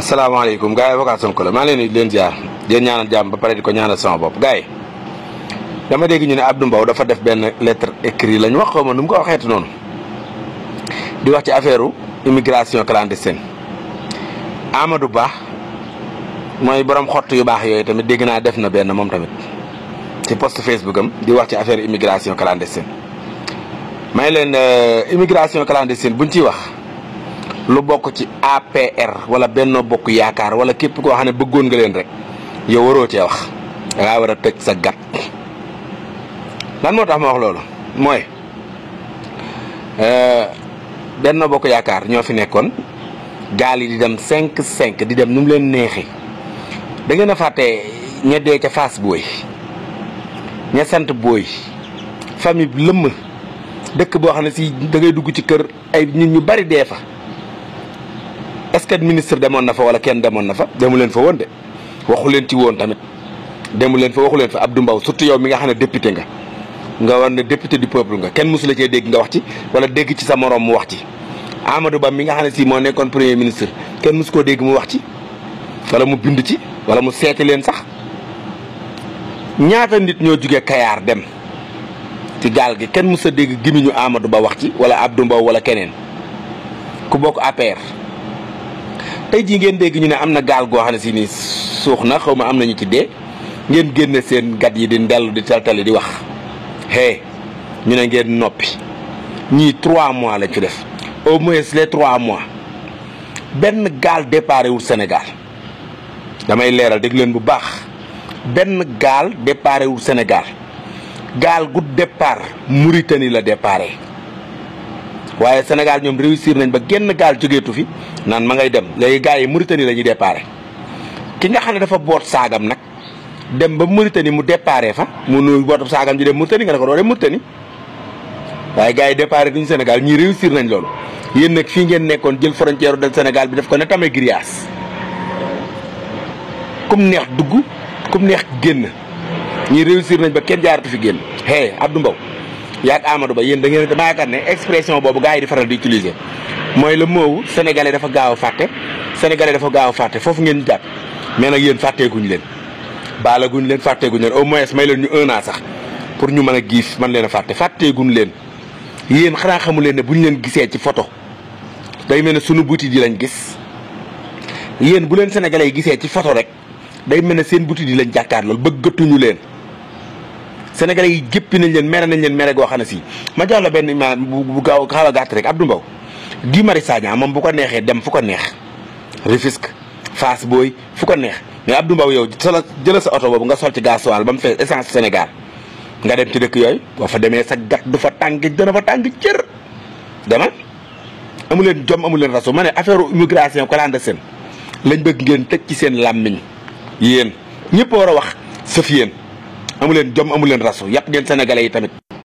salaamaaleykum gars yi avocat Sonko la maa ngi leen di leen ziar di leen ñaanal jàmm ba pare di ko ñaanal sama bopp gars yi dama dégg ñu ne Abdou Mbow dafa def benn lettre écrite lañ wax xaw ma nu mu ko waxeeti noonu di wax ci affaire immigration clandestine Amadou Ba mooy borom xott yu baax yooyu tamit dégg naa def na benn moom tamit ci post Facebook am di wax ci affaire immigration clandestine may leen immigration clandestine buñ ciy wax lu bokk ci APR wala Benno Bokk Yaakaar wala képp koo xam ne bëggoon nga leen rek yow waroo cee wax da ngaa war a tëj sa gat. lan moo tax ma wax loolu mooy Benno Bokk Yaakaar ñoo fi nekkoon gaal yi di dem 5-5 di dem nu mu leen neexee da ngeen a fàtte ña dee ca Fass Boy ña sant Boy famille lëmm dëkk boo xam ne si da ngay dugg ci kër ay nit ñu bari dee fa. est-ce que ministre demoon na fa wala kenn demoon na fa demu leen fa woon de waxu leen ci woon tamit demu leen fa waxu leen fa Abdou Mbow surtout yow mi nga xam ne député nga war ne député du peuple nga kenn mosu la cee dégg nga wax ci wala dégg ci sa morom mu wax ci. Amadou Ba mi nga xam ne si moo nekkoon premier ministre kenn mosu koo dégg mu wax ci wala mu bind ci wala mu seeti leen sax ñaata nit ñoo jugee Kayaar dem ci gaal gi kenn mos a dégg gimiñu Amadou Ba wax ci wala Abdou Mbow wala keneen ku bokk APR. tey jii ngeen dégg ñu ne am na gaal goo xam ne si ni suux na xaw ma am nañu ci dee ngeen génne seen gat yi di ndellu di taltali di wax ñu ne ngeen noppi ñii 3 mois lañ fi def au moins les 3 mois benn gaal déparé wul Sénégal damay leeral dégg leen bu baax benn gaal déparé wul Sénégal gaal gu départ Mauritanie la déparé waaye Sénégal ñoom réussir nañ ba genn gaal jógeetu fi naan ma ngay dem léegi gars yi Mauritanie la ñuy déparé ki nga xam ne dafa boot saagam nag dem ba Mauritanie mu déparé fa mu nu boot saagam ji dem Mauritanie nga ne ko doo dem Mauritanie waaye gars yi déparé duñu Sénégal ñii réussir nañ loolu yéen nag fii ngeen nekkoon jël frontière del Sénégal bi def ko ne tamit grillage kum neex dugg kum neex génn ñii réussir nañ ba kenn jaaratu fi génn Abdou Mbow yaag Amadou Ba yéen da ngeen dama yaakaar ne expression boobu gars yi di faral di utiliser mooy le mot sénégalais dafa gaaw a fàtte foofu ngeen jàpp mais nag yéen fàtteeguñ leen baalaguñ leen fàtteeguñ leen au moins may leen ñu 1 an sax pour ñu mën a giif man leen a fàtteeguñ leen yéen xanaa xamu leen ne buñ leen gisee ci photo day mel ne sunu butit yi lañ gis yéen bu leen sénégalais yi gisee ci photo rek day mel ne seen butit yi lañ jàkkaar loolu bëggatuñu leen sénégalais yi jëppi nañ leen mere goo xam ne si ma jox la benn imaam bu gaaw xaw a gàtt rek Abdou Mbow Guy Marius Sagna moom bu ko neexee dem fu ko neex Rufisque Fass Boy fu ko neex mais Abdou Mbow yow jëla sa oto boobu nga sol ci gasoil ba mu fees essence Sénégal nga dem ci dëkk yooyu boo fa demee sa gat du fa tàng dana fa tàng cër demal amu leen jom amu leen raso ma ne affaire immigration clandestine lañ bëgg ngeen tëj ci seen làmmiñ yéen ñëpp war a wax sëf yéen amu leen jom amu leen raso yàpp ngeen sénégalais yi tamit